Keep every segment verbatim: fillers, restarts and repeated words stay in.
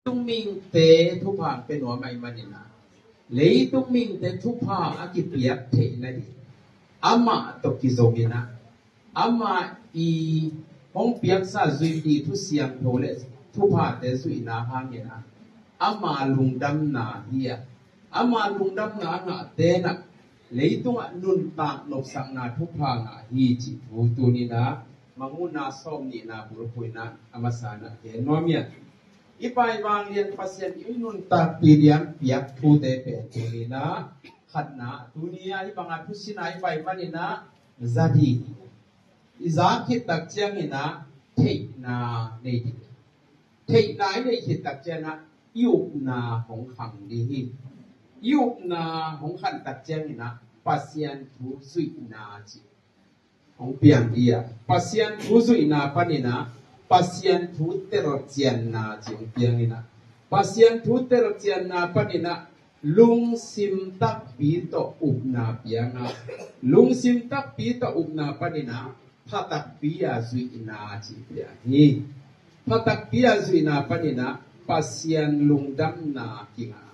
Leitung mite thupha pia nuam ahih manin ah, leitung mite thupha a kipiak theihna ding amah tawh kizom in ah, amah i hong piaksa zuih ding thu siangtho le thuphate zuihna hangin ah, ama lungdamna hi a, ama lungdamna a ngahte in ah leitungah nuntak nopsakna thupha ngah hi cih thu tuni-in ah Mangmuhna sawmnihna bulphuhna a masa-in ah gen nuam ing. I pai vanglian Pasian i nuntakpih lian piak thute pen tuni-in ah khatna, tuni-a hih banga thusin a i pai manin ah za ding. I za khit tak ciangin ah theihna nei ding. Theihna i neih khit tak ciangin ah i upna hong khang ding hi. I upna hong khang tak ciangin ah Pasian thu zuihna cih hong piang ding a, Pasian thu zuihna panin ah Pasian thu telcianna cih hong piang in ah, Pasian thu telcianna panin ah lungsim takpi tawh upna piang a, lungsim takpi tawh upna panin ah pha takpi a zuihna cih piang hi. Pha takpi a zuihna panin ah Pasian lungdamna kingah,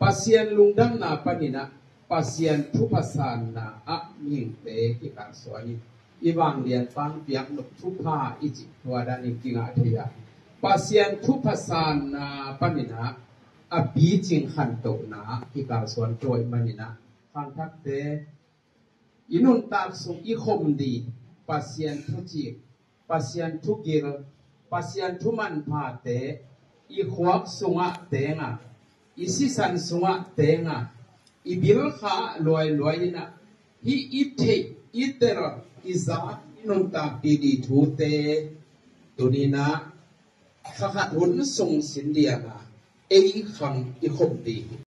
Pasian lungdamna panin ah Pasian thupha sanna ah mihingte kikalsuan in, i vanglian pang piak nop thupha i cih tua danin kingah thei a, Pasian thupha sanna panin ah a picing khantohna ah kikalsuan tua ahih manin ah khangthakte, i nuntak sung i khom ding Pasian thucik, Pasian thugil, Pasian thu manphate i khuak sungah teng a, i sisan sungah teng a, i bilkha luailuai in ah hih i theih, i tel, i za, i nuntakpih ding thute tuni-in ah kha khat hun sung sin liang a ei khang i khom ding hi.